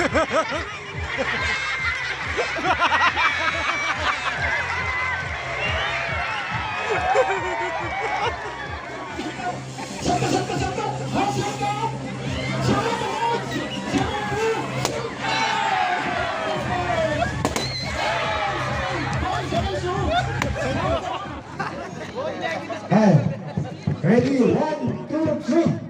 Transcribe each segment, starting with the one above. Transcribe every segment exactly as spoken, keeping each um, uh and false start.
Hey, ready, one, two, three.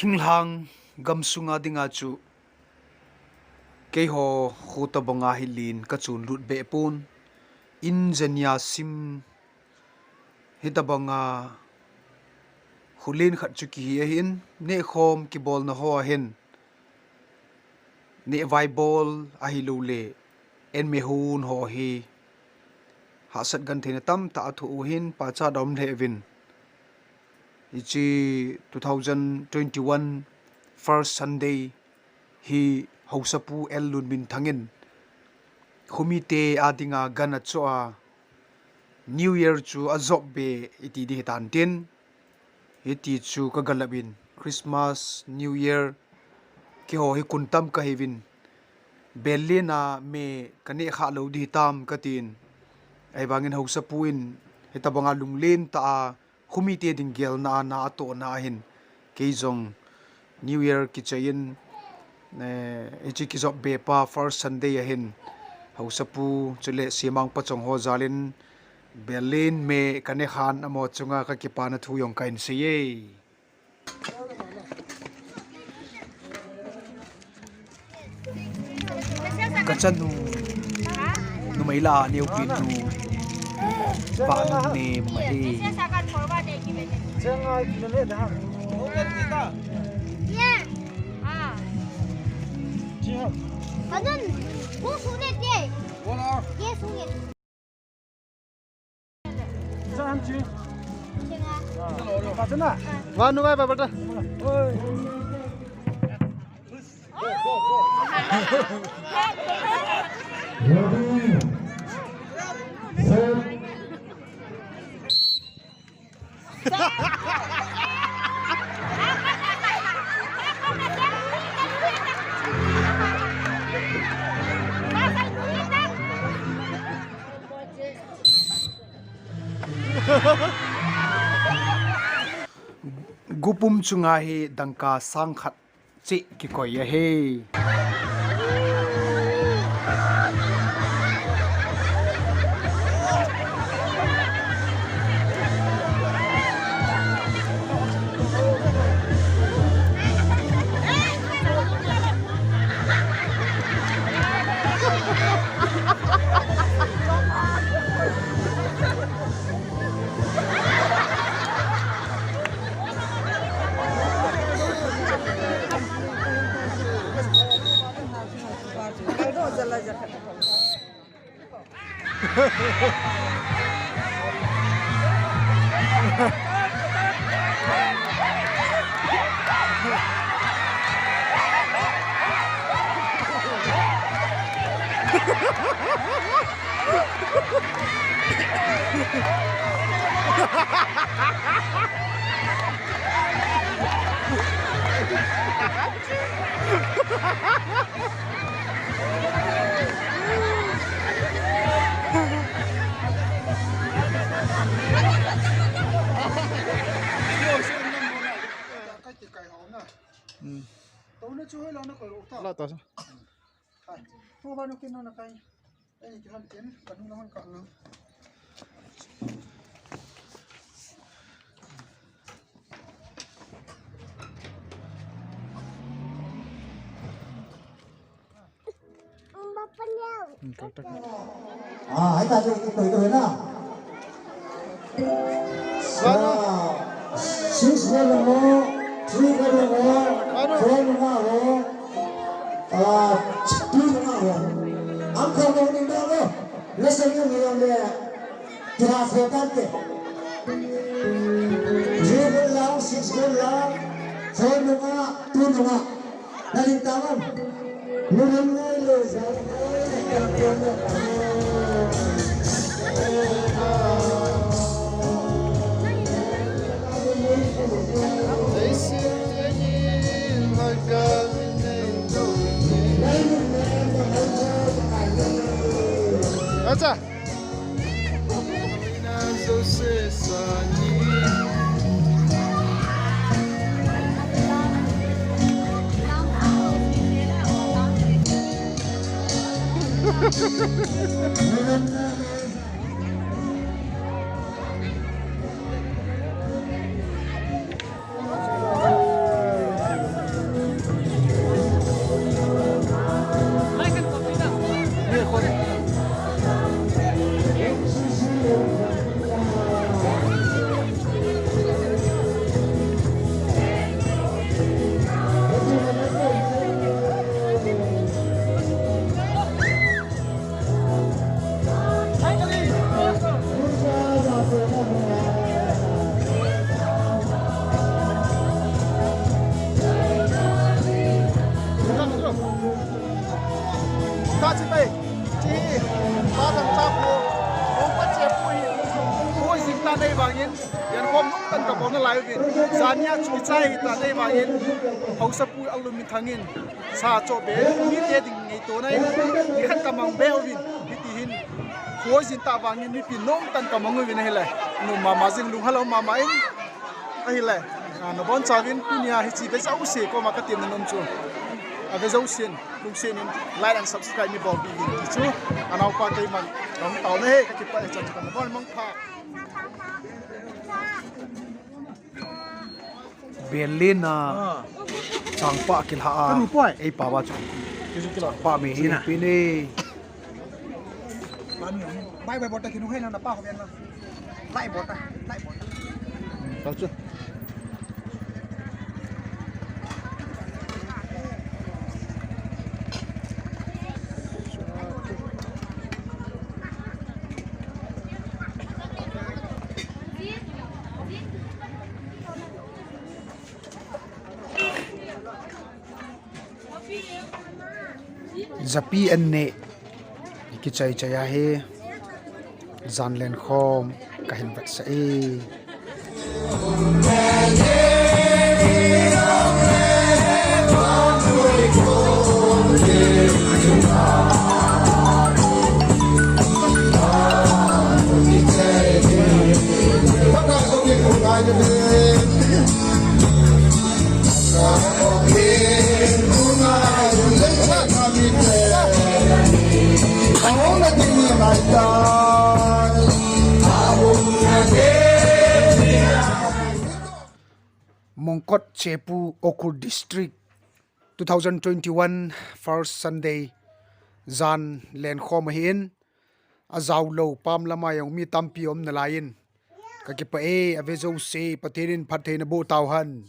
Thinglhang gamsunga dinga chu keiho kho tabanga hi len kachun lut beh pon, in jania sim hitabanga kho len khat chu kihi ahin, nehkhom kibolna ho ahin, nehvai bol ahilou le, en mehun ho hi hahsat gentheina tamtah athoh u ahin, pachat aum lheh uvin. Hiche two thousand twenty-one first Sunday hi Haosapu L Lunminthang in khomite a dinga gan achoh a, New Year chu ajop be iti ding hitan tin, hiti chu kagalap in, Christmas, New Year, keiho hi kun tam kahiuvin, bel lena me kaneh kha lou ding hitam katin, ahivangin Haosapu in hitabanga lunglen tah a khomite ding gelna a na atohna ahin, Kei jong New Year kichai in, eh, hiche kijop be pa first Sunday ahin, Haosapu chule Semang pachong ho jal in Berlin me kane khan amaho chunga kakipana thu jong kahin sei e. Kachanu, numei la neopi nu, pa nu ne mahi. Vanu vai, papa ta. Gupum chunga hi dangka sang khat cheh kikoi ahi. Hmm. Tuna chu hoi lo na koi ro ta. La ta sa. Hai. Tu ba nu kin na kai. Ei, ki han kin, ka nu na han ka na. Ah, hai ta tu, tu, tu na. Six goal ho, three goal ho, four goal ho, ah, two goal ho. Ang kong kong ding dong ho. Listen you, you, you. Kila kho kan te. Three goal lang, six goal lang, four nunga, two nunga. Na ling tawang. Nunga ngai le sa. Acha. Ka chi pai, chi, pa dang cha pu, hong pa che pu hi, pu jing ta nei vangin, yan khom nung tan ka bom na lai vin, zania chu chai ta nei vangin, Haosapu a lum min thangin, sa cho be, mi te ding ngei to nai, ni khat ka mang be uvin, mi ti hin, pu jing ta vangin, mi pi nung tan ka mang uvin ahi le, nu mama jing lung halo mama in, ahi le. Nabonchauvin tunia hiche ve jouse koma katemna nom chu, ave jousen lungsetin like and subscribe neibolpeh uvin ti chu. Anaopa keiman, nang taona hi kakipah e, chan chu kanabon mangpha. Berlin a changpah kilha a, eipao a chu changpah mi hi pin e. Bai, bai, bota kinu hai na, napa ho ben na. Lai bota, lai bota. Japi an neh kichai chai ahi. Jan lenkhom kahin vetsah e. Mongkot Chepu, Ukhrul District, two thousand twenty-one first Sunday, jan lenkhom ahin, ajaolou pam lama jong mi tampi um nalaiyin, kakipah e, ave jouse Pathen in phattheina boh tauhen.